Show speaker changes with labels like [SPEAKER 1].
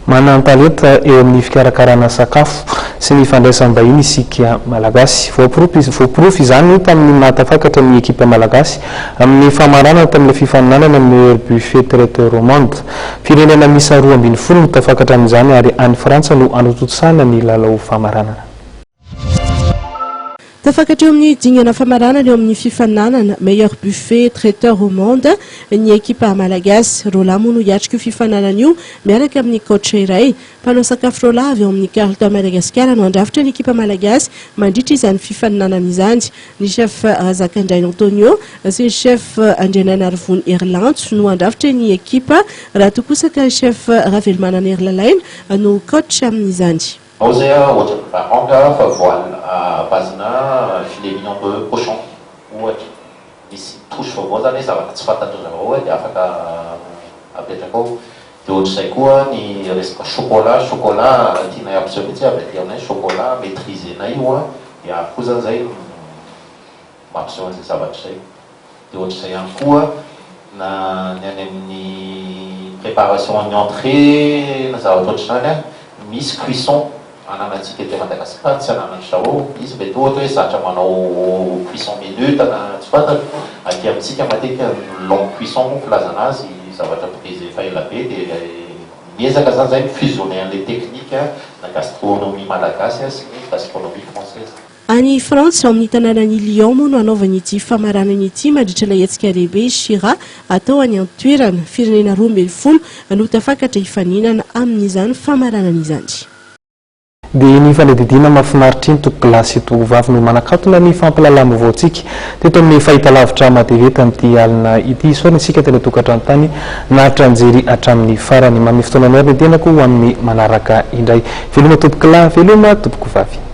[SPEAKER 1] Manan-talenta eo amin'ny fikarakarana sakafo sy ny fandraisam-bahiny isika Malagasy. Voaporofo izany tamin'ny nahatafakatra ny ekipa malagasy amin'ny famaranana tamin'ilay fifaninanana Meilleur Buffet Traiteur au Monde. Firenena miisa 12 no tafakatra amin'izany ary any Frantsa no hanotontosana ny lalao famaranana.
[SPEAKER 2] Tafakatra eo amin'ny dingana famaranana eo amin'ny fifaninanana Meilleur Buffet Traiteur au Monde ny ekipa malagasy. Roalahy moa no hiatrika io fifaninanana io miaraka amin'ny coach iray. Mpanao sakafo roalahy avy ao amin'ny Carlton Madagasikara no handrafitra ny ekipa malagasy mandritra izany fifaninanana izany. Ny chef Razakandrainy Antonio sy ny chef Andrianainarivony Herilanto no handrafitra ny ekipa raha toa kosa ka chef Ravelomanana Herilalaina no coach amin'izany.
[SPEAKER 3] Ao zay a ohatran'ny varangue fa voile à base-na filet mignon de cochon ohatra. Misy touche vaovao zany hoe zavatra tsy fantatry zareo hoe dia afaka apetraka ao. Dia ohatr'izay koa ny resaka chocolat, chocolat tianay hampiseho mihitsy hoe avy aty aminay chocolat maitriser-nay io an, dia ary koa zany zay mampiseho an'izay zavatra izay. Dia ohatr'izay ihany koa na ny any amin'ny préparation ny entrée na zavatra ohatr'izany an, misy cuisson ananantsika eto Madagascar tsy ananan-dry zareo, izy mety ohatra hoe zatra manao cuisson minute na tsy fantatro, aty amintsika matetika longue cuisson moa filazana azy, zavatra brisé efa ela be dia miezaka zany zay mi-fusionner an'ilay technique na gastronomie malagasy sy ny gastronomie française.
[SPEAKER 2] Any Frantsa, ao amin'ny tanànan'i Lyon moa no hanaovany ity famaranana ity mandritra ilay hetsika lehibe Shira atao any an-toerana. Firenena 12 no tafakatra hifaninana amin'izany famaranana izany.
[SPEAKER 1] Dia ny fanadihadiana mahafinaritra iny tompokolahy sy tovovavy no manakatona ny fampahalalam-baovaontsika teto amin'ny fahitalavitra Matv tamin'ity alina ity. Isaorana isika tany an-tokantrano tany naharitra nijery hatramin'ny farany. Manome fotoana anay ary ny tenako ho amin'ny manaraka indray. Veloma tompokolahy, veloma tompokovavy.